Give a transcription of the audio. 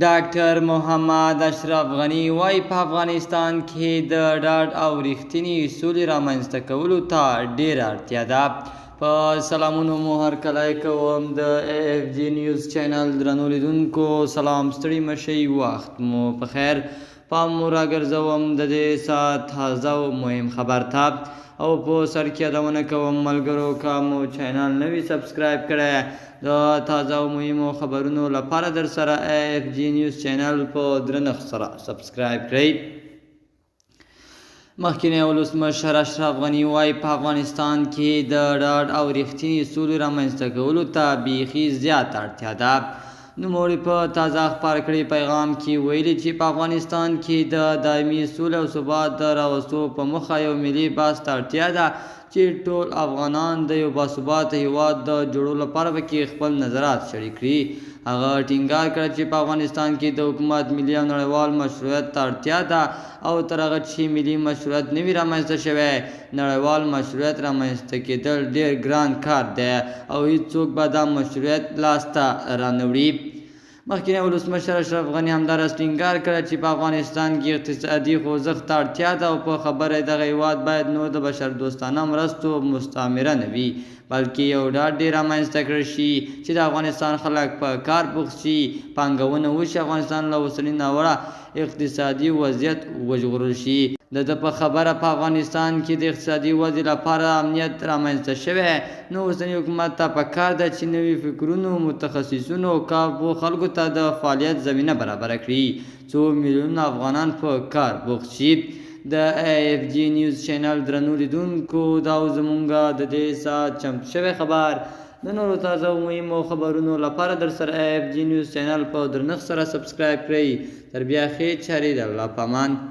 ډاکټر محمد اشرف غني وايي، په افغانستان کې د ډاډ او رښتیني سولې رامنځته کولو ته ډېره اړتیا ده. په سلامونو مو هرکلی کوم د اف جی نیوز چینل درنو لیدونکو. سلام، ستړي مشئ، وخت مو په خیر. پام مو راګرځوم د دې ساعت تازه او مهم خبر ته، او په سر کې یادونه کوم ملګرو، که مو چینل نه وي سبسکرایب کړی، د تازه او مهمو خبرونو لپاره در سره اف جی نیوز چینل په درنښت سره سبسکرایب کړئ. مخکینی ولسمشر اشرف غني وايي، په افغانستان کې د ډاډ او رښتیني سولې رامنځته کولو ته بیخي زیاته اړتیا ده. نوموړي په تازه خپاره کړي پیغام کې ویلي چې په افغانستان کې د دایمي سولې او ثبات د راوستو په موخه یو ملي بحث ته اړتیا ده چې ټول افغانان د یو باثباته هیواد د جوړولو لپاره پکې خپل نظرات شریک کړي. هغه ټینګار کړی چې په افغانستان کې د حکومت ملي او نړیوال مشروعیت ته اړتیا ده، او تر هغه چې ملي مشروعیت نه وي رامنځته شوی، نړیوال مشروعیت رامنځته کېدل ډېر ګران کار دی او هیڅوک به دا مشروعیت لاسته رانه وړي. مخکینی ولسمشر اشرف غني همداراز ټینګار کړی چې په افغانستان کې اقتصادي خوځښت ته اړتیا ده، او په خبره یې دغه هیواد باید نور د بشردوستانه مرستو مستعمره نه وي، بلکې یو ډاډ دې رامنځته کړل شي چې د افغانستان خلک په کار بوخت شي، پانګونه وشي، افغانستان له اوسني ناوړه اقتصادي وضعیت وژغورل شي. د ده په خبره په افغانستان کې د اقتصادي ودې لپاره امنیت رامنځته شوی، نو اوسني حکومت ته پکار ده چې نوي فکرونو، متخصصینو او کارپوه خلکو ته د فعالیت زمینه برابره کړي، څو میلیونونه افغانان په کار بوخت شي. د اف جی نیوز چینل درنو لیدونکو، دا و زمونږ د دې ساعت چمتو شوی خبر. د نورو تازه او مهمو خبرونو لپاره در سره اف جی نیوز چینل په درنښت سره سبسکرایب کړئ. تر بیا ښې چارې، د الله په امان.